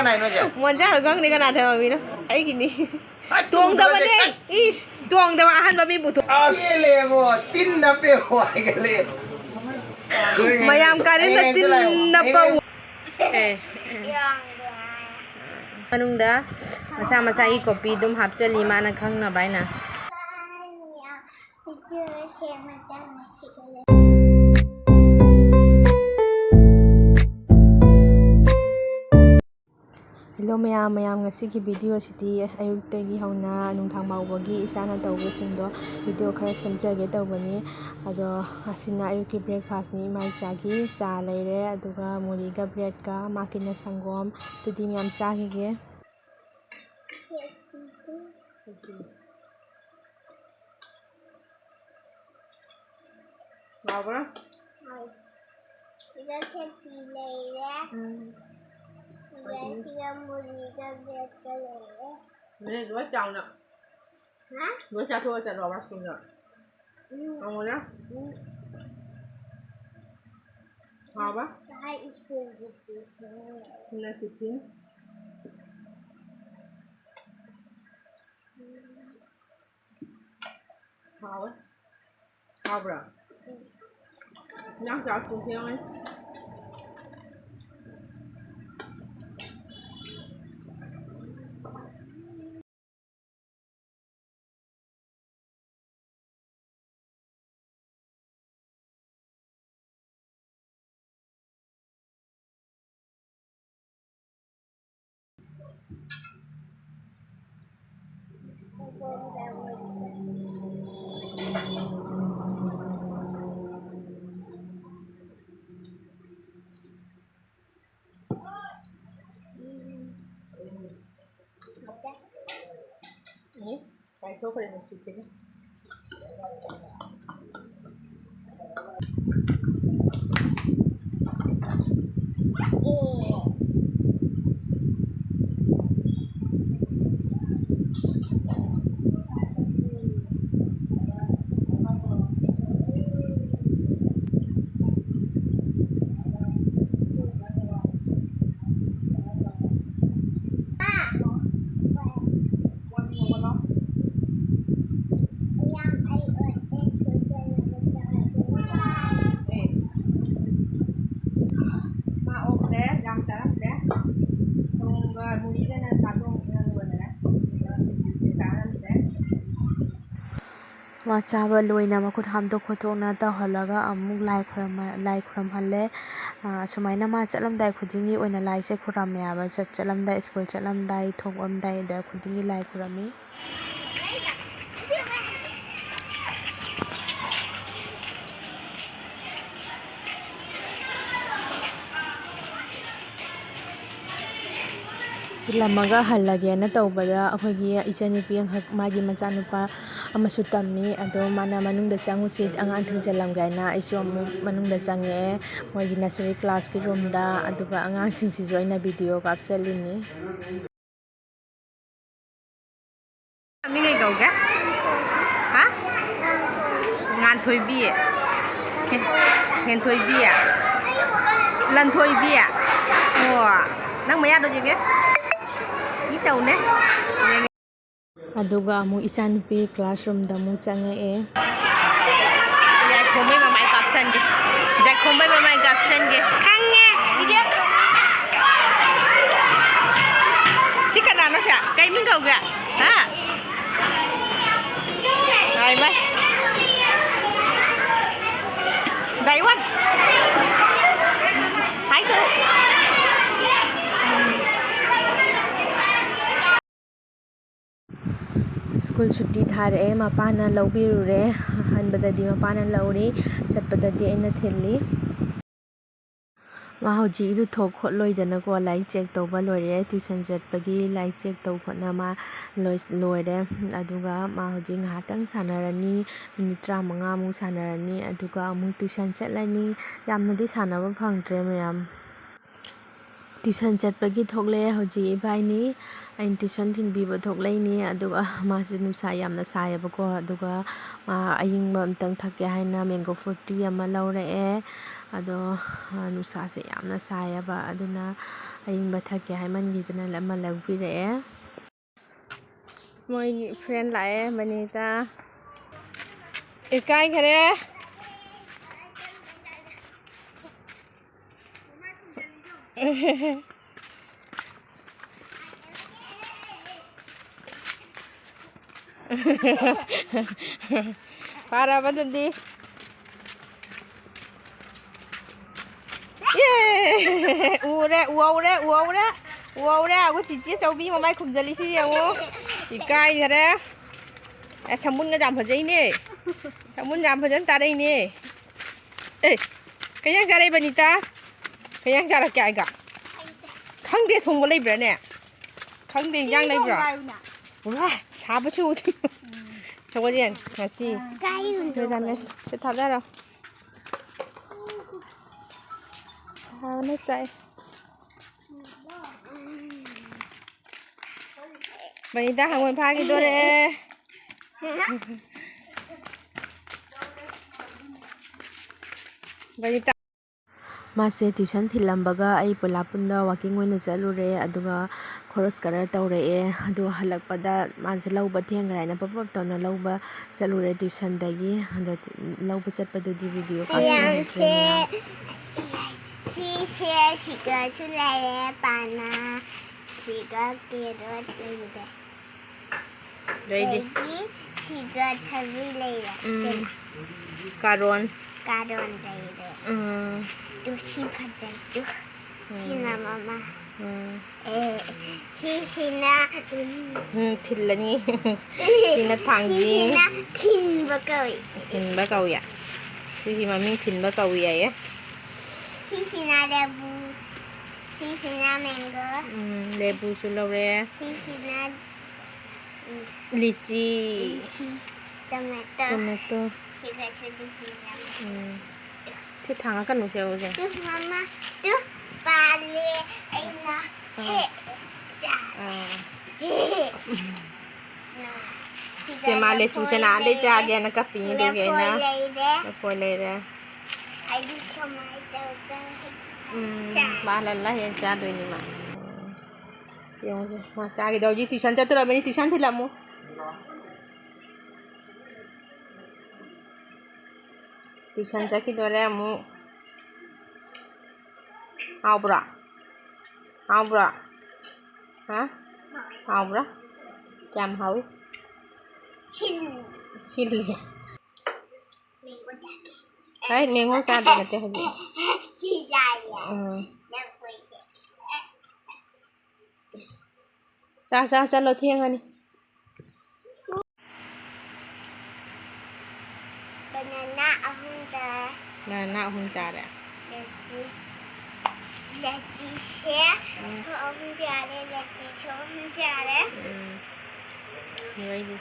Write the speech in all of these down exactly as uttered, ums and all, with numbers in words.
ꯀꯅꯥꯏꯅꯣꯁꯦ? ꯃꯣꯟꯖꯥꯔ ꯈꯪꯗꯦ ꯀꯅꯥ ꯊꯝꯃꯝꯃꯤꯅꯣ? ꯑꯩꯒꯤꯅꯤ꯫ ꯍꯥꯏ, ꯇꯣꯡꯗꯕꯅꯦ꯫ ꯇꯣꯡꯗꯕꯅꯦ꯫ ꯏꯁ, ꯇꯣꯡꯗꯕ ꯑꯍꯥꯟꯕ ꯃꯤꯕꯨ ꯊꯣꯡ-, ꯑꯁ! ꯄꯦꯜꯂꯦꯕꯣ, ꯇꯤꯟꯅ ꯄꯦꯜꯂꯦ ꯍꯥꯏꯒꯠꯂꯦ꯫ ꯃꯌꯥꯝ ꯀꯥꯔꯦꯟꯗ ꯑꯩ ꯍꯦꯛꯇ ꯂꯥꯛꯑꯣ꯫ ꯇꯤꯟꯅ ꯑꯩ ꯄꯧ-, ꯍꯦꯛ-, ꯑꯦ, ꯑꯦ꯫ ꯃꯅꯨꯡꯗ ꯃꯆꯥ ꯃꯆꯥꯒꯤ ꯀꯣꯄꯤ ꯑꯗꯨꯝ ꯍꯥꯞꯆꯜꯂꯤ, ꯃꯥꯅ ꯈꯪꯅꯕ ꯍꯥꯏꯅ꯫ Hello ꯃꯌꯥꯝ, ꯃꯌꯥꯝ ꯉꯁꯤꯒꯤ video ꯑꯁꯤꯗꯤ ꯑꯌꯨꯛꯇꯒꯤ ꯍꯧꯅ ꯅꯨꯡꯗꯥꯡ ꯐꯥꯎꯕꯒꯤ ꯏꯆꯥꯅ ꯇꯧꯕꯁꯤꯡꯗꯣ video ꯈꯔ ꯁꯦꯝꯖꯒꯦ ꯇꯧꯕꯅꯤ꯫ ꯑꯗꯣ ꯑꯁꯤꯅ ꯑꯌꯨꯛꯀꯤ breakfastꯅꯤ, ꯏꯃꯥ ꯏꯆꯥꯒꯤ ꯆꯥ ꯂꯩꯔꯦ, ꯑꯗꯨꯒ ꯃꯨꯔꯤꯒ breadꯀ, ꯃꯥꯀꯤꯅ ꯁꯪꯒꯣꯝ꯫ ꯑꯗꯨꯗꯤ ꯃꯌꯥꯝ ꯆꯥꯈꯤꯒꯦ꯫ ꯍꯥꯎꯕ꯭ꯔꯥ? ꯍꯥꯎ꯫ ꯁꯤꯗ ꯈꯦꯆꯤ ꯂꯩꯔꯦ꯫ ꯎꯝ꯫ ꯑꯗꯩ ꯁꯤꯗ ꯃꯨꯔꯤꯒ breadꯀ ꯂꯩꯔꯦ꯫ ꯃꯤꯅꯤꯠ ꯂꯣꯏ ꯆꯥꯎꯅ꯫ ꯍꯥ? ꯂꯣꯏ ꯆꯥꯊꯣꯛꯑ ꯆꯠꯂꯣ ꯋꯥꯁꯔꯨꯝꯗ꯫ ꯎꯝ꯫ ꯈꯪꯉꯣꯏꯗ꯫ ꯎꯝ꯫ ꯍꯥꯎꯕ? ꯉꯁꯥꯏ ꯁ꯭ꯀꯨꯜꯒꯤ ꯇꯤꯐꯤꯟ꯫ ꯅꯪ ꯇꯤꯐꯤꯟ? ꯎꯝ꯫ ꯍꯥꯎꯋꯦ꯫ ꯍꯥꯎꯕ꯭ꯔꯥ? ꯎꯝ꯫ ꯏꯟꯖꯥꯡ ꯆꯥꯕ ꯄꯨꯡ ꯊꯦꯡꯉꯦ꯫ ꯎꯝ, ꯀꯥꯏꯊꯣꯛꯈ꯭ꯔꯦ ꯅꯨꯡꯁꯤꯠꯁꯤꯅ꯫ ꯃꯥ ꯆꯥꯕ ꯂꯣꯏꯅ ꯃꯈꯨꯠ ꯍꯥꯝꯗꯣꯛ ꯈꯣꯠꯇꯣꯛꯅ ꯇꯧꯍꯜꯂꯒ ꯑꯃꯨꯛ ꯂꯥꯏ ꯈꯨꯔꯝꯃ-, ꯂꯥꯏ ꯈꯨꯔꯝꯍꯜꯂꯦ꯫ ꯑꯥ, ꯁꯨꯃꯥꯏꯅ ꯃꯥ ꯆꯠꯂꯝꯗꯥꯏ ꯈꯨꯗꯤꯡꯒꯤ ꯑꯣꯏꯅ ꯂꯥꯏꯁꯦ ꯈꯨꯔꯝꯃꯦ ꯍꯥꯏꯕ꯫ ꯆꯠ-, ꯆꯠꯂꯝꯗꯥꯏ, ꯁ꯭ꯀꯨꯜ ꯆꯠꯂꯝꯗꯥꯏ, ꯊꯣꯛꯂꯝꯗꯥꯏꯗ ꯈꯨꯗꯤꯡꯒꯤ ꯂꯥꯏ ꯈꯨꯔꯝꯃꯤ꯫ ꯊꯤꯜꯂꯝꯃꯒ ꯍꯜꯂꯒꯦꯅ ꯇꯧꯕꯗ ꯑꯩꯈꯣꯏꯒꯤ ꯏꯆꯟꯅꯨꯄꯤ ꯑꯃꯈꯛ, ꯃꯥꯒꯤ ꯃꯆꯥꯅꯨꯄꯥ ꯑꯃꯁꯨ ꯇꯝꯃꯤ꯫ ꯑꯗꯣ ꯃꯥꯅ "ꯃꯅꯨꯡꯗ ꯆꯪꯉꯨꯁꯤ, ꯑꯉꯥꯡ ꯊꯤꯟꯖꯜꯂꯝꯒꯦ" ꯍꯥꯏꯅ ꯑꯩꯁꯨ ꯑꯃꯨꯛ ꯃꯅꯨꯡꯗ ꯆꯪꯉꯛꯑꯦ, ꯃꯣꯏꯒꯤ nursery classꯀꯤ roomꯗ꯫ ꯑꯗꯨꯒ ꯑꯉꯥꯡꯁꯤꯡꯁꯤꯁꯨ ꯑꯩꯅ video ꯀꯥꯞꯆꯜꯂꯤꯅꯤ꯫ ꯃꯤꯡ ꯀꯩ ꯀꯧꯒꯦ? ꯍꯥ? ꯉꯥꯟꯊꯣꯏꯕꯤ꯫ ꯍꯦꯟ-, ꯍꯦꯟꯊꯣꯏꯕꯤ꯫ ꯂꯟꯊꯣꯏꯕꯤ꯫ ꯑꯣ, ꯅꯪ ꯃꯌꯥꯗꯣ ꯌꯦꯡꯒꯦ꯫ ꯃꯤ ꯇꯧꯅꯦ꯫ ꯑꯗꯨꯒ ꯑꯃꯨꯛ ꯏꯆꯥꯅꯨꯄꯤ classroomꯗ ꯑꯃꯨꯛ ꯆꯪꯉꯛꯑꯦ꯫ ꯌꯥꯏꯈꯣꯝꯕꯩ ꯃꯃꯥꯏ ꯀꯥꯞꯁꯟꯒꯦ꯫ ꯌꯥꯏꯈꯣꯝꯕꯩ ꯃꯃꯥꯏ ꯀꯥꯞꯁꯟꯒꯦ꯫ ꯈꯪꯉꯦ꯫ ꯏꯆꯦ꯫ ꯁꯤ ꯀꯅꯥꯅꯣ ꯁꯦ? ꯀꯩ ꯃꯤꯡ ꯀꯧꯒꯦ? ꯍꯥ? ꯍꯥꯏ ꯃꯥꯏ꯫ ꯗꯥꯏꯋꯟ꯫ ꯍꯥꯏ ꯇꯧ꯫ ꯁ꯭ꯀꯨꯜ ꯁꯨꯇꯤ ꯊꯥꯔꯛꯑꯦ, ꯃꯄꯥꯅ ꯂꯧꯕꯤꯔꯨꯔꯦ꯫ ꯍꯟꯕꯗꯗꯤ ꯃꯄꯥꯅ ꯂꯧꯔꯤ, ꯆꯠꯄꯗꯗꯤ ꯑꯩꯅ ꯊꯤꯜꯂꯤ꯫ ꯃꯥ ꯍꯧꯖꯤꯛ ꯏꯔꯨꯊꯣꯛ ꯈꯣꯠꯂꯣꯏꯗꯅꯀꯣ, ꯂꯥꯏꯔꯤꯛ check ꯇꯧꯕ ꯂꯣꯏꯔꯦ꯫ Tuition ꯆꯠꯄꯒꯤ ꯂꯥꯏꯔꯤꯛ check ꯇꯧ ꯈꯣꯠꯅ ꯃꯥ ꯂꯣꯏ-, ꯂꯣꯏꯔꯦ꯫ ꯑꯗꯨꯒ ꯃꯥ ꯍꯧꯖꯤꯛ ꯉꯥꯏꯍꯥꯛꯇꯪ ꯁꯥꯟꯅꯔꯅꯤ, minute ꯇꯔꯥꯃꯉꯥꯃꯨꯛ ꯁꯥꯟꯅꯔꯅꯤ, ꯑꯗꯨꯒ ꯑꯃꯨꯛ tuition ꯆꯠꯂꯅꯤ꯫ ꯌꯥꯝꯅꯗꯤ ꯁꯥꯟꯅꯕ ꯐꯪꯗ꯭ꯔꯦ ꯃꯌꯥꯝ꯫ Tuition ꯆꯠꯄꯒꯤ ꯊꯣꯛꯂꯛꯑꯦ ꯍꯧꯖꯤꯛ ꯏꯕꯥꯏꯅꯤ꯫ ꯑꯩꯅ tuition ꯊꯤꯟꯕꯤꯕ ꯊꯣꯛꯂꯛꯏꯅꯤ꯫ ꯑꯗꯨꯒ ꯃꯥꯁꯦ ꯅꯨꯡꯁꯥ ꯌꯥꯝꯅ ꯁꯥꯏꯌꯦꯕꯀꯣ꯫ ꯑꯗꯨꯒ ꯃꯥ ꯑꯌꯤꯡꯕ ꯑꯝꯇꯪ ꯊꯛꯀꯦ ꯍꯥꯏꯅ mango fruit tea ꯑꯃ ꯂꯧꯔꯛꯑꯦ꯫ ꯑꯗꯣ, ꯑ, ꯅꯨꯡꯁꯥꯁꯦ ꯌꯥꯝꯅ ꯁꯥꯏꯌꯦꯕ꯫ ꯑꯗꯨꯅ ꯑꯌꯤꯡꯕ ꯊꯛꯀꯦ ꯍꯥꯏꯃꯟꯈꯤꯗꯅ ꯑꯃ ꯂꯧꯕꯤꯔꯛꯑꯦ꯫ ꯃꯣꯏꯒꯤ friend ꯂꯥꯛꯑꯦ, ꯕꯅꯤꯇꯥ꯫ ꯏꯀꯥꯏꯈꯔꯦ꯫ ꯐꯔꯕ ꯑꯗꯨꯗꯤ꯫ ꯑꯦ! ꯎꯔꯦ, ꯎꯍꯧꯔꯦ, ꯎꯍꯧꯔꯦ, ꯎꯍꯧꯔꯦ꯫ ꯑꯩꯈꯣꯏ ꯆꯤꯆꯦ ꯆꯧꯕꯤ ꯃꯃꯥꯏ ꯈꯨꯝꯖꯜꯂꯤꯁꯤ ꯌꯦꯡꯉꯣ꯫ ꯏꯀꯥꯏꯈꯔꯦ꯫ ꯑꯦ, ꯁꯝꯕꯨꯟꯒ ꯌꯥꯝ ꯐꯖꯩꯅꯦ꯫ ꯁꯝꯕꯨꯟ ꯌꯥꯝ ꯐꯖꯅ ꯇꯥꯔꯛꯏꯅꯦ꯫ ꯑꯦ, ꯀꯩ ꯏꯟꯖꯥꯡ ꯆꯥꯔꯛꯏ ꯕꯅꯤꯇꯥ? ꯀꯩ ꯏꯟꯖꯥꯡ ꯆꯥꯔꯛꯀꯦ ꯍꯥꯏꯒ? ꯈꯪꯗꯦ, ꯊꯣꯡꯕ ꯂꯩꯕ꯭ꯔꯥꯅꯦ? ꯈꯪꯗꯦ, ꯏꯟꯖꯥꯡ ꯂꯩꯕ꯭ꯔꯥ? ꯄꯨꯔꯥ ꯁꯥꯕꯁꯨ ꯎꯗꯦ꯫ ꯁꯒꯣꯜ ꯌꯦꯟ ꯉꯁꯤ꯫ ꯀꯥꯏ ꯎꯗꯣꯏꯕ? ꯃꯦꯗꯥꯃꯦꯁ꯫ ꯁꯤ ꯊꯥꯗꯔꯣ꯫ ꯁꯥꯕꯅ ꯆꯥꯛꯑꯦ꯫ ꯕꯅꯤꯇꯥ ꯍꯪꯉꯣꯏ ꯐꯥꯈꯤꯗꯣꯔꯦ꯫ ꯕꯅꯤꯇꯥ꯫ ꯃꯥꯁꯦ tuition ꯊꯤꯜꯂꯝꯕꯒ ꯑꯩ ꯄꯨꯂꯞ ꯄꯨꯟꯅ walking ꯑꯣꯏꯅ ꯆꯠꯂꯨꯔꯦ, ꯑꯗꯨꯒ cross ꯀꯂꯔ ꯇꯧꯔꯛꯑꯦ꯫ ꯑꯗꯨ ꯍꯜꯂꯛꯄꯗ ꯃꯥꯁꯦ ꯂꯧꯕ ꯊꯦꯡꯈ꯭ꯔꯦ ꯍꯥꯏꯅ ꯄꯞ ꯄꯞ ꯇꯧꯅ ꯂꯧꯕ ꯆꯠꯂꯨꯔꯦ tuitionꯗꯒꯤ꯫ ꯑꯗꯣ ꯂꯧꯕ ꯆꯠꯄꯗꯨꯗꯤ video ꯀꯥꯞꯁꯤꯟꯍꯧꯗ꯭ꯔꯦ ꯁꯤꯌꯥꯡꯁꯦ, ꯃꯌꯥꯝ꯫ ꯁꯤꯁꯦ ꯁꯤꯒꯁꯨ ꯂꯩꯔꯦ, ꯄꯥꯅꯥ, ꯁꯤꯒ carrot ꯂꯩꯔꯦ꯫ ꯂꯩꯔꯤ꯫ ꯑꯗꯒꯤ ꯁꯤꯒ ꯊꯕꯤ ꯂꯩꯔꯦ꯫ ꯎꯝ꯫ ꯀꯥꯔꯣꯟ꯫ ꯀꯥꯔꯣꯟ ꯂꯩꯔꯦ꯫ ꯎꯝ꯫ ꯑꯗꯨ ꯁꯤ ꯐꯖꯩ꯫ ꯑꯗꯨ ꯎꯝ꯫ ꯁꯤꯅ ꯃꯃꯥ꯫ ꯎꯝ꯫ ꯑꯦ, ꯁꯤꯁꯤꯅ, ꯎꯝ꯫ ꯎꯝ, ꯊꯤꯜꯂꯅꯤ꯫ ꯁꯤꯅ ꯊꯥꯡꯖꯤꯡ꯫ ꯁꯤꯁꯤꯅ ꯊꯤꯟꯕ ꯀꯧꯏ꯫ ꯊꯤꯟꯕ ꯀꯧꯏ꯫ ꯁꯤꯒꯤ ꯃꯃꯤꯡ ꯊꯤꯟꯕ ꯀꯧꯏ ꯍꯥꯏꯌꯦ꯫ ꯁꯤꯁꯤꯅ ꯂꯦꯕꯨ꯫ ꯁꯤꯁꯤꯅ mango꯫ ꯎꯝ, ꯂꯦꯕꯨꯁꯨ ꯂꯧꯔꯦ꯫ ꯁꯤꯁꯤꯅ, ꯎꯝ, ꯂꯤꯆꯤ꯫ ꯂꯤꯆꯤ꯫ Tomato꯫ Tomato꯫ ꯁꯤꯒꯁꯨ ꯂꯤꯆꯤ ꯌꯥꯝ꯫ ꯎꯝ꯫ ꯁꯤ ꯊꯥꯡꯉꯛꯀꯅꯨ, ꯁꯦ ꯍꯧꯖꯤꯛ꯫ ꯇꯨ ꯃꯃꯥ, ꯇꯨ ꯄꯥꯜꯂꯦ, ꯑꯩꯅ ꯑꯥ꯫ ꯍꯦꯛ ꯆꯥꯔꯦ꯫ ꯑꯥ꯫ ꯍꯦꯛ꯫ ꯁꯦ ꯃꯥ ꯂꯦꯆꯨ ꯆꯅꯥ ꯑꯗꯩ ꯆꯥꯒꯦꯅ ꯀꯞꯄꯤꯅꯤ, ꯑꯗꯨꯒꯤ ꯑꯩꯅ ꯂꯐꯣꯏ ꯂꯩꯔꯦ꯫ ꯂꯐꯣꯏ ꯂꯩꯔꯦ꯫ ꯑꯩꯗꯤ ꯁꯨꯃꯥꯏꯅ ꯇꯧꯔꯒ ꯍꯦꯛ ꯎꯝ, ꯆꯥꯏ꯫ ꯃꯥ ꯂꯜꯂ ꯍꯦꯛ ꯆꯥꯗꯣꯏꯅꯤ ꯃꯥ꯫ ꯎꯝ꯫ ꯌꯦꯡꯉꯨꯁꯦ, ꯃꯥ ꯆꯥꯈꯤꯗꯧ꯫ ꯍꯧꯖꯤꯛ tuition ꯆꯠꯇꯣꯔꯕꯅꯤ, tuition ꯊꯤꯜꯂꯝꯃꯨ꯫ Tuition ꯆꯠꯈꯤꯗꯣꯔꯦ ꯑꯃꯨꯛ꯫ ꯍꯥꯎꯕ꯭ꯔꯣ? ꯍꯥꯎꯕ꯭ꯔꯣ? ꯍꯥ? ꯍꯥꯎꯕ꯭ꯔꯥ? ꯀꯌꯥꯝ ꯍꯥꯎꯏ? ꯁꯤꯜꯂꯤ꯫ ꯍꯥꯏ, ꯃꯦꯡꯒꯣ ꯆꯥꯗꯣꯏ ꯅꯠꯇꯦ ꯍꯧꯖꯤꯛ꯫ ꯁꯤ ꯆꯥꯏꯌꯦ꯫ ꯎꯝ꯫ ꯆꯥ, ꯆꯥ, ꯆꯠꯂꯣ, ꯊꯦꯡꯉꯅꯤ꯫ ꯕꯅꯥꯅꯥ ꯑꯍꯨꯝ ꯆꯥꯔꯦ꯫ ꯕꯅꯥꯅꯥ ꯑꯍꯨꯝ ꯆꯥꯔꯦ꯫ ꯂꯦꯆꯤ-, ꯂꯦꯆꯤꯁꯦ ꯎꯝ꯫ ꯑꯍꯨꯝ ꯆꯥꯔꯦ, ꯂꯦꯆꯤꯁꯨ ꯑꯍꯨꯝ ꯆꯥꯔꯦ꯫ ꯎꯝ꯫ ꯂꯣꯏꯔꯦ꯫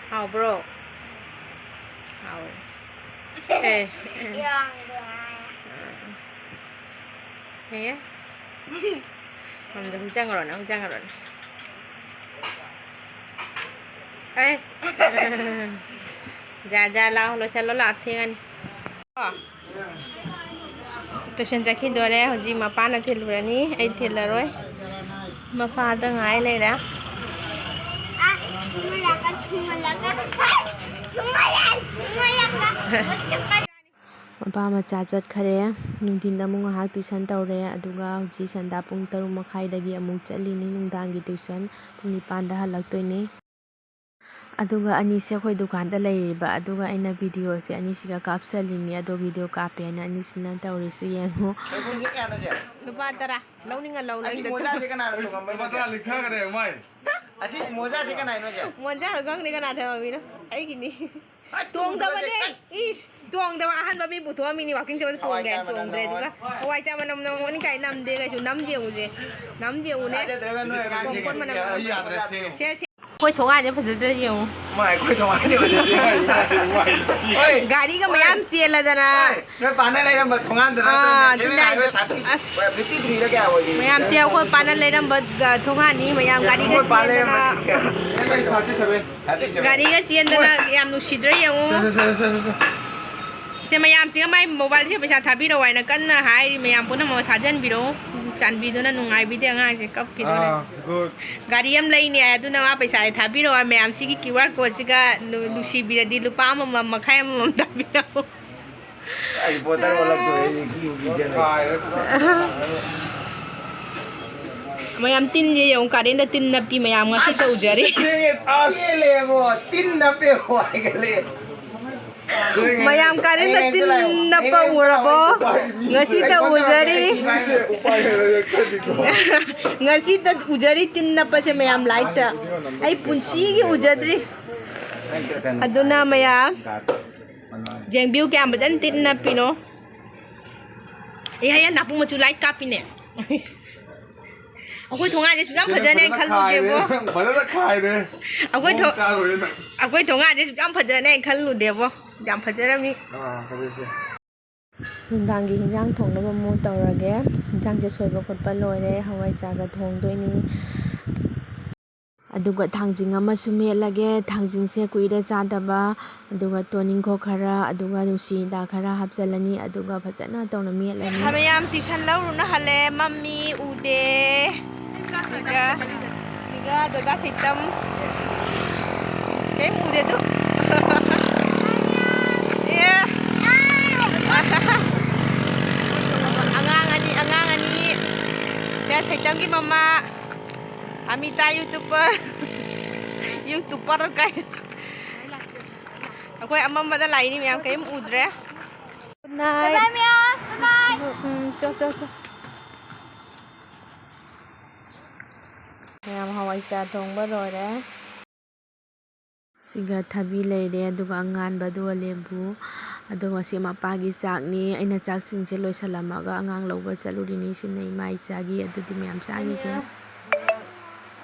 ꯍꯥꯎꯕ꯭ꯔꯣ? ꯍꯥꯎꯋꯦ꯫ ꯑꯦ꯫ ꯌꯥꯝꯗꯦ ꯍꯥꯏ꯫ ꯍꯦ꯫ ꯃꯝꯗ ꯍꯨꯏ ꯆꯪꯉꯨꯔꯣꯅꯦ, ꯍꯨꯏ ꯆꯪꯉꯨꯔꯣꯅꯦ꯫ ꯑꯦ꯫ ꯖꯥ, ꯖꯥ, ꯂꯥꯛꯑꯣ, ꯂꯣꯏꯁꯜꯂꯣ, ꯂꯥꯛꯑꯣ, ꯊꯦꯡꯉꯅꯤ꯫ ꯀꯣ꯫ ꯇꯨꯏꯁꯟ ꯆꯠꯈꯤꯗꯣꯔꯦ꯫ ꯍꯧꯖꯤꯛ ꯃꯄꯥꯅ ꯊꯤꯜꯂꯨꯔꯅꯤ, ꯑꯩ ꯊꯤꯜꯂꯔꯣꯏ꯫ ꯃꯄꯥꯗ ꯉꯥꯏ ꯂꯩꯔꯦ꯫ ꯑ, ꯊꯨꯝꯍꯜꯂꯒ, ꯊꯨꯝꯍꯜꯂꯒ꯫ ꯊꯨꯝꯍꯜꯂꯦ, ꯊꯨꯝꯍꯜꯂꯒ꯫ ꯃꯄꯥ ꯃꯆꯥ ꯆꯠꯈꯔꯦ꯫ ꯅꯨꯡꯊꯤꯟꯗ ꯑꯃꯨꯛ ꯉꯥꯏꯍꯥꯛ ꯇꯨꯏꯁꯟ ꯇꯧꯔꯦ, ꯑꯗꯨꯒ ꯍꯧꯖꯤꯛ ꯁꯟꯗꯥ ꯄꯨꯡ ꯇꯔꯨꯛ ꯃꯈꯥꯏꯗꯒꯤ ꯑꯃꯨꯛ ꯆꯠꯂꯤꯅꯤ ꯅꯨꯡꯗꯥꯡꯒꯤ ꯇꯨꯏꯁꯟ꯫ ꯄꯨꯡ ꯅꯤꯄꯥꯟꯗ ꯍꯜꯂꯛꯇꯣꯏꯅꯤ꯫ ꯑꯗꯨꯒ ꯑꯅꯤꯁꯦ ꯑꯩꯈꯣꯏ ꯗꯨꯀꯥꯟꯗ ꯂꯩꯔꯤꯕ, ꯑꯗꯨꯒ ꯑꯩꯅ ꯚꯤꯗꯤꯑꯣꯁꯦ ꯑꯅꯤꯁꯤꯒ ꯀꯥꯞꯆꯜꯂꯤꯅꯤ꯫ ꯑꯗꯣ ꯚꯤꯗꯤꯑꯣ ꯀꯥꯞꯄꯦꯅ ꯑꯅꯤꯁꯤꯅ ꯇꯧꯔꯤꯁꯤ ꯌꯦꯡꯉꯨ꯫ ꯂꯨꯄꯥ ꯇꯔꯥ꯫ ꯂꯧꯅꯤꯡꯉ ꯂꯧ, ꯑꯁꯤ ꯂꯩꯗ ꯃꯣꯖꯥꯁꯦ ꯀꯅꯥꯅ ꯇꯣꯡꯉꯝꯕꯩꯅꯣ? ꯂꯨꯄꯥ ꯇꯔꯥ ꯂꯤꯛꯊꯈ꯭ꯔꯦ ꯃꯥꯏ꯫ ꯑꯁꯤ ꯃꯣꯖꯥꯁꯦ ꯀꯅꯥꯏꯅꯣ ꯁꯦ? ꯃꯣꯖꯥꯔꯣ ꯈꯪꯗꯦ ꯀꯅꯥ ꯊꯝꯃꯝꯃꯤꯅꯣ? ꯑꯩꯒꯤꯅꯤ꯫ ꯑ, ꯇꯣꯡꯗꯕꯅꯦ꯫ ꯇꯣꯡꯗꯕꯅꯦ꯫ ꯏꯁ, ꯇꯣꯡꯗꯕ ꯑꯍꯟꯕ ꯃꯤ ꯄꯨꯊꯣꯛꯑꯝꯃꯤꯅꯤ walking ꯆꯠꯄꯗ ꯍꯋꯥꯏ ꯇꯣꯡꯒꯦ ꯍꯥꯏꯅ ꯆꯥꯃꯅꯝ ꯇꯣꯡꯗ꯭ꯔꯦ꯫ ꯅꯝꯃꯣ꯫ ꯑꯗꯨꯒ ꯍꯋꯥꯏ ꯆꯥꯃꯅꯝ ꯅꯝꯃꯣꯅꯤ ꯀꯥꯏ ꯅꯝꯗꯦ ꯀꯩꯁꯨ꯫ ꯅꯝꯗꯦ ꯎꯁꯦ꯫ ꯅꯝꯗꯦ ꯎꯅꯦ꯫ ꯊꯥꯖꯗ꯭ꯔꯒ ꯅꯣꯏ ꯑꯉꯥꯡꯁꯤꯡ ꯀꯣꯡꯀꯣꯟ ꯃꯅꯝ ꯌꯥꯗ꯭ꯔꯦ, ꯅꯝꯃꯣꯅꯤ꯫ ꯊꯦꯡꯉꯦ꯫ ꯁꯦ, ꯁꯦ꯫ ꯑꯩꯈꯣꯏ ꯊꯣꯡꯒꯥꯟꯁꯦ ꯐꯖꯗ꯭ꯔꯦ ꯌꯦꯡꯉꯨ꯫ ꯃꯥ ꯑꯩꯈꯣꯏ ꯊꯣꯡꯒꯥꯟꯁꯦ ꯐꯖꯗ꯭ꯔꯦ꯫ ꯍꯣꯏ꯫ ꯒꯥꯔꯤꯒ ꯃꯌꯥꯝ ꯆꯦꯜꯂꯗꯅ꯫ ꯍꯣꯏ꯫ ꯅꯣꯏ ꯄꯥꯅ ꯂꯩꯔꯝꯕ ꯊꯣꯡꯒꯥꯟꯗꯨ ꯅꯠꯇ꯭ꯔꯣ? ꯑꯥ, ꯅꯦꯁꯅꯦꯜ ꯑꯗꯨꯅꯦ ꯍꯥꯏꯋꯦ ꯍꯥꯏꯗꯣ꯫ ꯊꯥꯔꯇꯤ, ꯑꯁ꯫ ꯐꯤꯐꯇꯤ ꯊ꯭ꯔꯤꯗ ꯀꯌꯥ ꯑꯣꯏꯒꯦ? ꯃꯌꯥꯝꯁꯦ ꯑꯩꯈꯣꯏ ꯄꯥꯅ ꯂꯩꯔꯝꯕ, ꯑ, ꯊꯣꯡꯒꯥꯟꯅꯤ, ꯃꯌꯥꯝ ꯒꯥꯔꯤꯒ ꯃꯣꯏ ꯄꯥꯅ ꯆꯦꯟꯗꯅ꯫ ꯂꯩꯔꯝꯕ ꯊꯥꯔꯇꯤ ꯁꯚꯦꯟ꯫ Thirty seven. ꯒꯥꯔꯤꯒ ꯆꯦꯟꯗꯅ ꯃꯣꯏ ꯌꯥꯝ ꯅꯨꯡꯁꯤꯗ꯭ꯔꯣ ꯌꯦꯡꯉꯨ꯫ ꯁꯦ, ꯁꯦ, ꯁꯦ, ꯁꯦ, ꯁꯦ, ꯁꯦ꯫ ꯁꯦ, ꯃꯌꯥꯝꯁꯤꯒ ꯃꯥꯏ mobileꯁꯦ ꯄꯩꯁꯥ ꯊꯥꯕꯤꯔꯛꯑꯣ ꯍꯥꯏꯅ ꯀꯟꯅ ꯍꯥꯏꯔꯤ꯫ ꯃꯌꯥꯝ ꯄꯨꯝꯅꯃꯛ ꯊꯥꯖꯟꯕꯤꯔꯛꯎ꯫ ꯆꯥꯟꯕꯤꯗꯨꯅ ꯅꯨꯡꯉꯥꯏꯕꯤꯗꯦ ꯑꯉꯥꯡꯁꯦ ꯀꯞꯈꯤꯗꯣꯔꯦ꯫ ꯑꯥ, good꯫ ꯒꯥꯔꯤ ꯑꯃ ꯂꯩꯅꯤ ꯍꯥꯏ, ꯑꯗꯨꯅ ꯃꯥ ꯄꯩꯁꯥꯁꯦ ꯊꯥꯕꯤꯔꯛꯑꯣ꯫ ꯃꯌꯥꯝꯁꯤꯒꯤ QR codeꯁꯤꯒ ꯅꯨ-, ꯅꯨꯡꯁꯤꯕꯤꯔꯗꯤ ꯂꯨꯄꯥ ꯑꯃꯃꯝ, ꯃꯈꯥꯏ ꯑꯃꯃꯝ ꯊꯥꯕꯤꯔꯛꯑꯣ꯫ ꯔꯤꯄꯣꯔꯇꯔ ꯑꯣꯜꯂꯛꯇꯣꯔꯦ, ꯑꯩ ꯀꯤꯕꯨ ꯀꯤꯖꯔꯦ꯫ ꯃꯌꯥꯝ ꯇꯤꯟꯁꯦ ꯌꯦꯡꯉꯨ, ꯀꯥꯔꯦꯟꯗ ꯇꯤꯟ ꯅꯞꯄꯤ ꯃꯌꯥꯝ ꯉꯁꯤꯇ ꯎꯖꯔꯤ꯫ ꯑꯁ! ꯄꯦꯜꯂꯦꯕꯣ, ꯇꯤꯟ ꯅꯞꯄꯦꯕꯣ ꯍꯥꯏꯒꯠꯂꯦ꯫ ꯃꯌꯥꯝ ꯀꯥꯔꯦꯟꯗ ꯇꯤꯟ ꯅꯞꯄ ꯎꯔꯕꯣ? ꯉꯁꯤꯇ ꯎꯖꯔꯤ꯫ ꯉꯁꯤꯇ ꯎꯖꯔꯤ ꯇꯤꯟ ꯅꯞꯄꯁꯦ ꯃꯌꯥꯝ ꯂꯥꯏꯛꯇ꯫ ꯑꯩ ꯄꯨꯟꯁꯤꯒꯤ ꯎꯖꯗ꯭ꯔꯤ꯫ ꯑꯗꯨꯅ ꯃꯌꯥꯝ ꯌꯦꯡꯕꯤꯌꯨ ꯀꯌꯥꯝ ꯐꯖꯅ ꯇꯤꯟ ꯅꯞꯄꯤꯅꯣ꯫ ꯑꯦ, ꯍꯌꯦꯡ ꯅꯥꯄꯨ ꯃꯆꯨ ꯂꯥꯏꯠ ꯀꯥꯞꯄꯤꯅꯦ꯫ ꯑꯩꯈꯣꯏ ꯊꯣꯡꯒꯥꯟꯁꯦ ꯁꯨꯛꯌꯥꯝ ꯐꯖꯅꯦꯅ ꯈꯜꯂꯨꯗꯦꯕꯣ꯫ ꯐꯖꯅ ꯈꯥꯏꯔꯦ꯫ ꯑꯩꯈꯣꯏ ꯊꯣꯡ-, ꯃꯑꯣꯡ ꯆꯥꯔꯣꯏꯅ꯫ ꯑꯩꯈꯣꯏ ꯊꯣꯡꯒꯥꯟꯁꯦ ꯁꯨꯛꯌꯥꯝ ꯐꯖꯅꯦꯅ ꯈꯜꯂꯨꯗꯦꯕꯣ꯫ ꯌꯥꯝ ꯐꯖꯔꯝꯃꯤ꯫ ꯑꯥ, ꯐꯖꯩꯁꯦ꯫ ꯅꯨꯡꯗꯥꯡꯒꯤ ꯍꯤꯟꯖꯥꯡ ꯊꯣꯡꯅꯕ ꯑꯃꯨꯛ ꯇꯧꯔꯒꯦ꯫ ꯍꯤꯟꯖꯥꯡꯁꯦ ꯁꯣꯏꯕ ꯈꯣꯠꯄ ꯂꯣꯏꯔꯦ꯫ ꯍꯋꯥꯏꯖꯥꯔꯒ ꯊꯣꯡꯗꯣꯏꯅꯤ꯫ ꯑꯗꯨꯒ ꯊꯥꯡꯖꯤꯡ ꯑꯃꯁꯨ ꯃꯦꯠꯂꯒꯦ꯫ ꯊꯥꯡꯖꯤꯡꯁꯦ ꯀꯨꯏꯔꯦ ꯆꯥꯗꯕ꯫ ꯑꯗꯨꯒ ꯇꯣꯅꯤꯡꯈꯣꯛ ꯈꯔ, ꯑꯗꯨꯒ ꯅꯨꯡꯁꯤ ꯍꯤꯗꯥꯛ ꯈꯔ ꯍꯥꯞꯆꯤꯜꯂꯅꯤ꯫ ꯑꯗꯨꯒ ꯐꯖꯅ ꯇꯧꯅ ꯃꯦꯠꯂꯅꯤ꯫ ꯃꯌꯥꯝ ꯇ꯭ꯌꯨꯁꯟ ꯂꯧꯔꯨꯅ ꯍꯜꯂꯦ꯫ ꯃꯝꯃꯤ, ꯎꯗꯦ꯫ ꯁꯤꯒ, ꯁꯤꯒ ꯗꯗꯥ ꯁꯩꯇꯝ꯫ ꯀꯩꯝ ꯎꯗꯦ ꯑꯗꯨ꯫ ꯑꯦ꯫ ꯑꯉꯥꯡ ꯑꯅꯤ, ꯑꯉꯥꯡ ꯑꯅꯤ꯫ ꯁꯤꯒ ꯁꯩꯇꯝꯒꯤ ꯃꯃꯥ꯫ ꯑꯃꯤꯇꯥ YouTuber꯫ YouTuber ꯀꯥꯏ꯫ ꯑꯩꯈꯣꯏ ꯑꯃꯝꯕꯗ ꯂꯥꯛꯏꯅꯤ ꯃꯌꯥꯝ, ꯀꯔꯤꯝ ꯎꯗ꯭ꯔꯦ꯫ Good night꯫ Bye bye, ꯃꯌꯥꯝ꯫ Bye bye꯫ ꯎꯝ, ꯆꯣ, ꯆꯣ, ꯆꯣ꯫ ꯃꯌꯥꯝ ꯍꯋꯥꯏ ꯆꯥ ꯊꯣꯡꯕ ꯂꯣꯏꯔꯦ꯫ ꯁꯤꯒ ꯊꯕꯤ ꯂꯩꯔꯦ, ꯑꯗꯨꯒ ꯑꯉꯥꯟꯕ, ꯑꯗꯨꯒ ꯂꯦꯝꯕꯨ, ꯑꯗꯨꯒ ꯁꯤ ꯃꯄꯥꯒꯤ ꯆꯥꯛꯅꯤ꯫ ꯑꯩꯅ ꯆꯥꯛꯁꯤꯡꯁꯦ ꯂꯣꯏꯁꯜꯂꯝꯃꯒ ꯑꯉꯥꯡ ꯂꯧꯕ ꯆꯠꯂꯨꯔꯤꯅꯤ꯫ ꯁꯤꯅ ꯏꯃꯥ ꯏꯆꯥꯒꯤ, ꯑꯗꯨꯗꯤ ꯃꯌꯥꯝ ꯆꯥꯈꯤꯒꯦ꯫ ꯑꯩꯅ,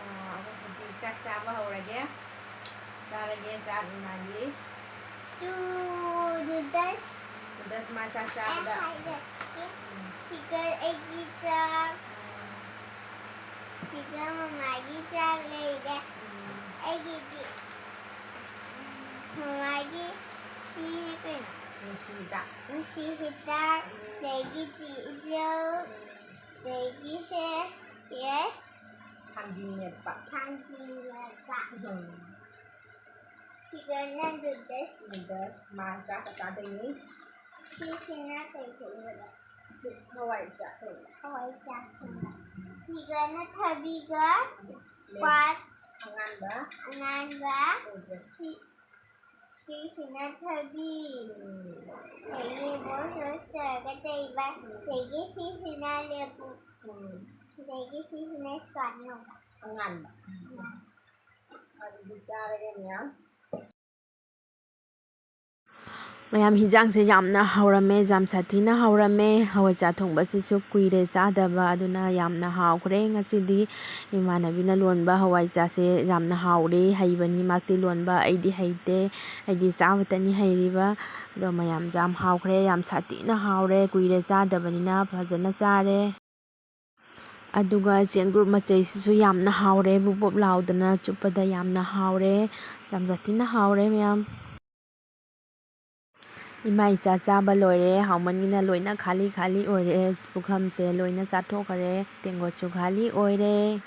ꯑ, ꯍꯧꯖꯤꯛ ꯆꯥꯛ ꯆꯥꯕ ꯍꯧꯔꯒꯦ꯫ ꯆꯥꯔꯒꯦ ꯆꯥꯛ ꯏꯃꯥꯒꯤ꯫ Two noodles꯫ Noodles ꯃꯥ ꯆꯥꯛ ꯆꯥꯕꯗ꯫ ꯑꯩ ꯍꯥꯏꯔꯛꯀꯦ꯫ ꯎꯝ꯫ ꯁꯤꯒ ꯑꯩꯒꯤ ꯆꯥꯛ꯫ ꯎꯝ꯫ ꯁꯤꯒ ꯃꯃꯥꯒꯤ ꯆꯥꯛ ꯂꯩꯔꯦ꯫ ꯎꯝ꯫ ꯑꯩꯒꯤꯗꯤ ꯃꯃꯥꯒꯤ ꯁꯤ ꯀꯩꯅꯣ? ꯅꯨꯡꯁꯤ ꯍꯤꯗꯥꯛ꯫ ꯅꯨꯡꯁꯤ ꯍꯤꯗꯥꯛ꯫ ꯎꯝ꯫ ꯑꯗꯒꯤꯗꯤ ꯏꯖꯧ꯫ ꯎꯝ꯫ ꯑꯗꯒꯤꯁꯦ ꯌꯦ꯫ ꯊꯥꯡꯖꯤꯡ ꯃꯦꯠꯄ꯫ ꯊꯥꯡꯖꯤꯡ ꯃꯦꯠꯄ꯫ ꯎꯝ꯫ ꯁꯤꯒꯅ noodles꯫ Noodles ꯃꯥ ꯆꯥꯛꯀ ꯆꯥꯗꯣꯏꯅꯤ꯫ ꯁꯤꯁꯤꯅ ꯀꯩ ꯊꯣꯡꯕꯅꯣ? ꯁꯤ ꯍꯋꯥꯏ ꯆꯥꯛ ꯊꯣꯡꯕ꯫ ꯍꯋꯥꯏ ꯆꯥꯛ ꯊꯣꯡꯕ꯫ ꯁꯤꯒꯅ ꯊꯕꯤꯒ ꯁ꯭ꯀ꯭ꯋꯥꯁ ꯑꯉꯥꯟꯕ꯫ ꯑꯉꯥꯟꯕ꯫ ꯎꯝ꯫ ꯁꯤ, ꯁꯤꯁꯤꯅ ꯊꯕꯤ꯫ ꯎꯝ꯫ ꯑꯗꯒꯤ ꯕꯣꯜ ꯁꯣꯏꯁ ꯇꯧꯔꯒ ꯇꯩꯕ꯫ ꯎꯝ꯫ ꯑꯗꯒꯤ ꯁꯤꯁꯤꯅ ꯂꯦꯕꯨ꯫ ꯎꯝ꯫ ꯑꯗꯒꯤ ꯁꯤꯁꯤꯅ ꯁ꯭ꯀ꯭ꯋꯥꯁ ꯉꯧꯕ꯫ ꯑꯉꯥꯟꯕ꯫ ꯑꯉꯥꯟꯕ꯫ ꯑꯗꯨꯗꯤ ꯆꯥꯔꯒꯦ ꯃꯌꯥꯝ꯫ ꯃꯌꯥꯝ, ꯍꯤꯟꯖꯥꯡꯁꯦ ꯌꯥꯝꯅ ꯍꯥꯎꯔꯝꯃꯦ, ꯌꯥꯝ ꯁꯥꯊꯤꯅ ꯍꯥꯎꯔꯝꯃꯦ꯫ ꯍꯋꯥꯏꯖꯥꯔ ꯊꯣꯡꯕꯁꯤꯁꯨ ꯀꯨꯏꯔꯦ ꯆꯥꯗꯕ, ꯑꯗꯨꯅ ꯌꯥꯝꯅ ꯍꯥꯎꯈ꯭ꯔꯦ ꯉꯁꯤꯗꯤ꯫ ꯏꯃꯥꯟꯅꯕꯤꯅ ꯂꯣꯟꯕ ꯍꯋꯥꯏꯖꯥꯔꯁꯦ ꯌꯥꯝꯅ ꯍꯥꯎꯔꯦ, ꯍꯩꯕꯅꯤ ꯃꯥꯛꯇꯤ ꯂꯣꯟꯕ, ꯑꯩꯗꯤ ꯍꯩꯇꯦ, ꯑꯩꯗꯤ ꯆꯥꯕꯇꯅꯤ ꯍꯩꯔꯤꯕ꯫ ꯑꯗꯣ ꯃꯌꯥꯝ, ꯌꯥꯝ ꯍꯥꯎꯈ꯭ꯔꯦ, ꯌꯥꯝ ꯁꯥꯊꯤꯅ ꯍꯥꯎꯔꯦ, ꯀꯨꯏꯔꯦ ꯆꯥꯗꯕꯅꯤꯅ ꯐꯖꯅ ꯆꯥꯔꯦ꯫ ꯑꯗꯨꯒ ꯆꯦꯡꯒ꯭ꯔꯨꯞ ꯃꯆꯩꯁꯤꯁꯨ ꯌꯥꯝꯅ ꯍꯥꯎꯔꯦ, ꯕꯨꯞ ꯕꯨꯞ ꯂꯥꯎꯗꯅ ꯆꯨꯞꯄꯗ ꯌꯥꯝꯅ ꯍꯥꯎꯔꯦ, ꯌꯥꯝ ꯁꯥꯊꯤꯅ ꯍꯥꯎꯔꯦ ꯃꯌꯥꯝ꯫ ꯏꯃꯥ ꯏꯆꯥ ꯆꯥꯕ ꯂꯣꯏꯔꯦ, ꯍꯥꯎꯃꯟꯒꯤꯅ ꯂꯣꯏꯅ ꯈꯥꯂꯤ ꯈꯥꯂꯤ ꯑꯣꯏꯔꯦ, ꯄꯨꯈꯝꯁꯦ ꯂꯣꯏꯅ ꯆꯥꯊꯣꯛꯈꯔꯦ, ꯇꯦꯡꯀꯣꯠꯁꯨ ꯈꯥꯂꯤ ꯑꯣꯏꯔꯦ꯫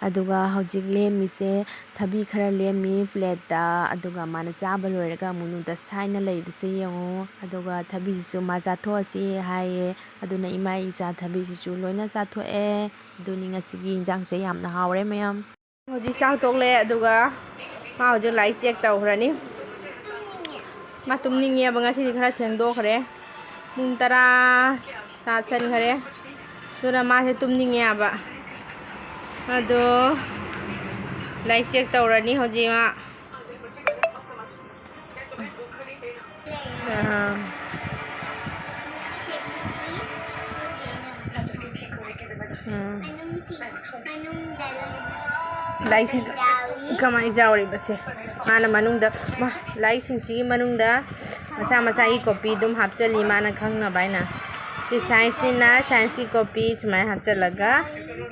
ꯑꯗꯨꯒ ꯍꯧꯖꯤꯛ ꯂꯦꯝꯃꯤꯁꯦ, ꯊꯕꯤ ꯈꯔ ꯂꯦꯝꯃꯤ ꯄ꯭ꯂꯦꯠꯇ, ꯑꯗꯨꯒ ꯃꯥꯅ ꯆꯥꯕ ꯂꯣꯏꯔꯒ ꯑꯃꯨꯛ ꯅꯨꯗꯜꯁ ꯁꯥꯏꯅ ꯂꯩꯕꯁꯦ ꯌꯦꯡꯉꯨ꯫ ꯑꯗꯨꯒ ꯊꯕꯤꯁꯤꯁꯨ ꯃꯥ ꯆꯥꯊꯣꯛꯑꯁꯤ ꯍꯥꯏꯌꯦ, ꯑꯗꯨꯅ ꯏꯃꯥ ꯏꯆꯥ ꯊꯕꯤꯁꯤꯁꯨ ꯂꯣꯏꯅ ꯆꯥꯊꯣꯛꯑꯦ꯫ ꯑꯗꯨꯅꯤ ꯉꯁꯤꯒꯤ ꯏꯟꯖꯥꯡꯁꯦ ꯌꯥꯝꯅ ꯍꯥꯎꯔꯦ ꯃꯌꯥꯝ꯫ ꯍꯧꯖꯤꯛ ꯆꯥꯛ ꯇꯣꯛꯂꯦ, ꯑꯗꯨꯒ ꯃꯥ ꯍꯧꯖꯤꯛ ꯂꯥꯏꯔꯤꯛ ꯆꯦꯛ ꯇꯧꯈ꯭ꯔꯅꯤ꯫ ꯃꯥ ꯇꯨꯝꯅꯤꯡꯉꯦꯕ, ꯉꯁꯤꯗꯤ ꯈꯔ ꯊꯦꯡꯗꯣꯛꯈ꯭ꯔꯦ, ꯄꯨꯡ ꯇꯔꯥ ꯇꯥꯁꯟꯈꯔꯦ, ꯑꯗꯨꯅ ꯃꯥꯁꯦ ꯇꯨꯝꯅꯤꯡꯉꯦꯕ꯫ ꯑꯗꯣ ꯂꯥꯏꯔꯤꯛ ꯆꯦꯛ ꯇꯧꯔꯅꯤ ꯍꯧꯖꯤꯛ ꯃꯥ꯫ ꯑꯥ꯫ ꯎꯝ꯫ ꯂꯥꯏꯔꯤꯛꯁꯤ ꯀꯃꯥꯏꯅ ꯌꯥꯎꯔꯤꯕꯁꯦ? ꯃꯥꯅ ꯃꯅꯨꯡꯗ, ꯃꯥ, ꯂꯥꯏꯔꯤꯛꯁꯤꯡꯁꯤꯒꯤ ꯃꯅꯨꯡꯗ ꯃꯁꯥ ꯃꯁꯥꯒꯤ ꯀꯣꯄꯤ ꯑꯗꯨꯝ ꯍꯥꯞꯆꯜꯂꯤ, ꯃꯥꯅ ꯈꯪꯅꯕ ꯍꯥꯏꯅ꯫ ꯁꯤ ꯁꯥꯏꯟꯁꯅꯤꯅ ꯁꯥꯏꯟꯁꯀꯤ ꯀꯣꯄꯤ ꯁꯨꯃꯥꯏꯅ ꯍꯥꯞꯆꯜꯂꯒ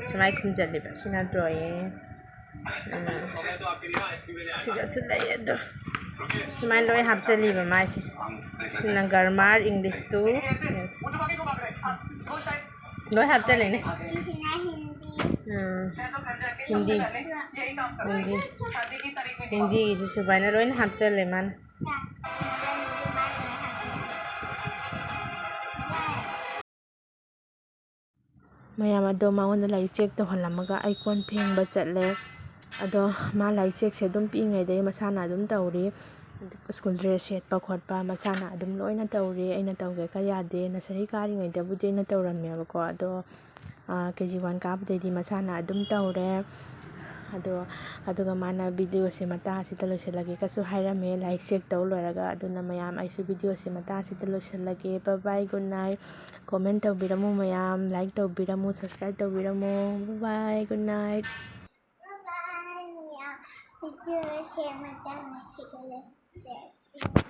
ꯁꯨꯃꯥꯏꯅ ꯈꯨꯝꯖꯜꯂꯤꯕ꯫ ꯁꯤꯅ ꯗ꯭ꯔꯣꯌꯤꯡ꯫ ꯎꯝ꯫ ꯁꯤꯗꯁꯨ ꯂꯩ ꯑꯗꯣ꯫ ꯁꯨꯃꯥꯏꯅ ꯂꯣꯏ ꯍꯥꯞꯆꯜꯂꯤꯕ ꯃꯥꯏꯁꯦ꯫ ꯁꯤꯅ ꯒ꯭ꯔꯥꯃꯥꯔ, ꯏꯪꯂꯤꯁ ꯇꯨ꯫ ꯂꯣꯏ ꯍꯥꯞꯆꯜꯂꯤꯅꯦ꯫ ꯁꯤꯁꯤꯅ ꯍꯤꯟꯗꯤ꯫ ꯎꯝ꯫ ꯍꯤꯟꯗꯤ꯫ ꯍꯤꯟꯗꯤ꯫ ꯍꯤꯟꯗꯤꯒꯤꯁꯨ ꯁꯨꯃꯥꯏꯅ ꯂꯣꯏꯅ ꯍꯥꯞꯆꯜꯂꯦ ꯃꯥꯅ꯫ ꯃꯌꯥꯝ ꯑꯗꯣ ꯃꯉꯣꯟꯗ ꯂꯥꯏꯔꯤꯛ ꯆꯦꯛ ꯇꯧꯍꯜꯂꯝꯃꯒ ꯑꯩ ꯀꯣꯟ ꯐꯦꯡꯕ ꯆꯠꯂꯦ꯫ ꯑꯗꯣ ꯃꯥ ꯂꯥꯏꯔꯤꯛ ꯆꯦꯛꯁꯦ ꯑꯗꯨꯝ ꯄꯤꯛꯏꯉꯩꯗꯒꯤ ꯃꯁꯥꯅ ꯑꯗꯨꯝ ꯇꯧꯔꯤ꯫ ꯁ꯭ꯀꯨꯜ ꯗ꯭ꯔꯦꯁ ꯁꯦꯠꯄ ꯈꯣꯠꯄ ꯃꯁꯥꯅ ꯑꯗꯨꯝ ꯂꯣꯏꯅ ꯇꯧꯔꯤ꯫ ꯑꯩꯅ ꯇꯧꯒꯦꯒ ꯌꯥꯗꯦ꯫ ꯅꯁꯔꯤ ꯀꯥꯔꯤꯉꯩꯗꯕꯨꯗꯤ ꯑꯩꯅ ꯇꯧꯔꯝꯃꯦꯕꯀꯣ, ꯑꯗꯣ ꯀꯦ ꯖꯤ ꯋꯥꯟ ꯀꯥꯕꯗꯩꯗꯤ ꯃꯁꯥꯅ ꯑꯗꯨꯝ ꯇꯧꯔꯦ꯫ ꯑꯗꯣ ꯑꯗꯨꯒ ꯃꯥꯅ ꯚꯤꯗꯤꯑꯣꯁꯦ ꯃꯇꯥꯡ ꯑꯁꯤꯗ ꯂꯣꯏꯁꯤꯜꯂꯒꯦ ꯀꯁꯨ ꯍꯥꯏꯔꯝꯃꯦ, ꯂꯥꯏꯔꯤꯛ ꯆꯦꯛ ꯇꯧ ꯂꯣꯏꯔꯒ꯫ ꯑꯗꯨꯅ ꯃꯌꯥꯝ, ꯑꯩꯁꯨ ꯚꯤꯗꯤꯑꯣꯁꯦ ꯃꯇꯥꯡ ꯑꯁꯤꯗ ꯂꯣꯏꯁꯤꯜꯂꯒꯦ꯫ Bye bye, good night꯫ Comment ꯇꯧꯕꯤꯔꯝꯃꯨ ꯃꯌꯥꯝ, like ꯇꯧꯕꯤꯔꯝꯃꯨ, subscribe ꯇꯧꯕꯤꯔꯝꯃꯨ꯫ Bye bye, good night꯫ Bye bye, ꯃꯌꯥꯝ꯫ ꯚꯤꯗꯤꯑꯣꯁꯦ ꯃꯇꯥꯡ ꯑꯁꯤꯗ ꯂꯣꯏꯁꯤꯜꯂꯒꯦ꯫